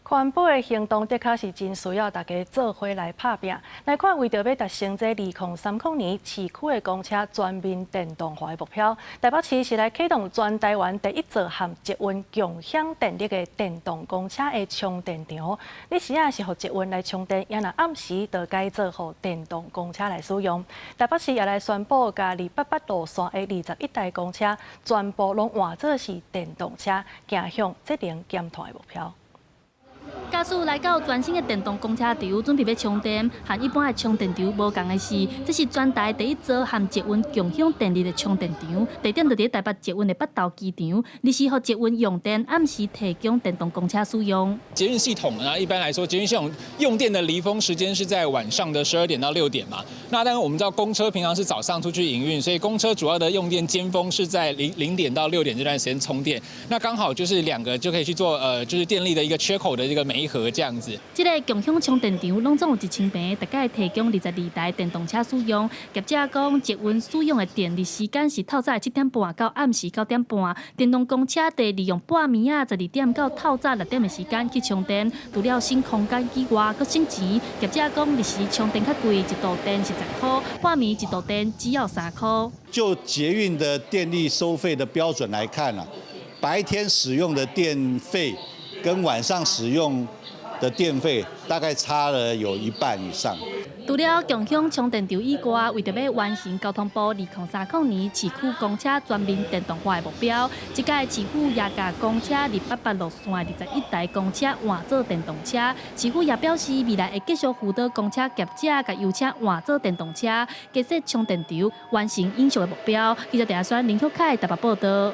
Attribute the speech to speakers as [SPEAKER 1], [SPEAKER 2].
[SPEAKER 1] 環保的行動的確是真需要大家做伙來拍拚。來看，為著欲達成這2030年市區的公車全面電動化的目標，台北市是來啟動全台灣第一座含捷運共享電力的電動公車的充電場。日時仔是予捷運來充電，也若暗時就改做予電動公車來使用。台北市也來宣布，共288路線的21台公車全部攏換做是電動車，行向節能減碳的目標。
[SPEAKER 2] 駕駛來到全新的電動公車場，準備欲充電，和一般的充電場無仝的是，這是全台第一座含捷運共享電力的充電場，地點就佇台北捷運的北投機場，日時予捷運用電，暗時提供電動公車使用。
[SPEAKER 3] 捷運系統呢，一般來說，捷運系統用電的離峰時間是在晚上的12點到6點嘛。那當然我們知道公車平常是早上出去營運，所以公車主要的用電尖峰是在0點到6點這段時間充電。那剛好就是兩個就可以去做就是電力的一個缺口的一個媒合這樣子。
[SPEAKER 2] 這个共享充電場攏總有1000坪，大概提供22台電動車使用。業者講，捷運使用的電力時間是透早7點半到暗時9點半，電動公車得利用半暝仔12點到透早6點的時間去充電。除了省空間以外，閣省錢。業者講，日時充電較貴，一度電是10箍，半暝一度電只要3箍。
[SPEAKER 4] 就捷運的電力收費的標準來看啊，白天使用的電費跟晚上使用的電費大概差了有一半以上。
[SPEAKER 2] 除了共享充電場以外，為著欲完成交通部2030年市區公車全面電動化的目標，這屆市府也共公車288路線21台公車換做電動車。市府也表示，未來會繼續輔導公車業者，共油車換做電動車，建設充電場，完成永續的目標。記者鄭亞宣、林旭凱台北報導。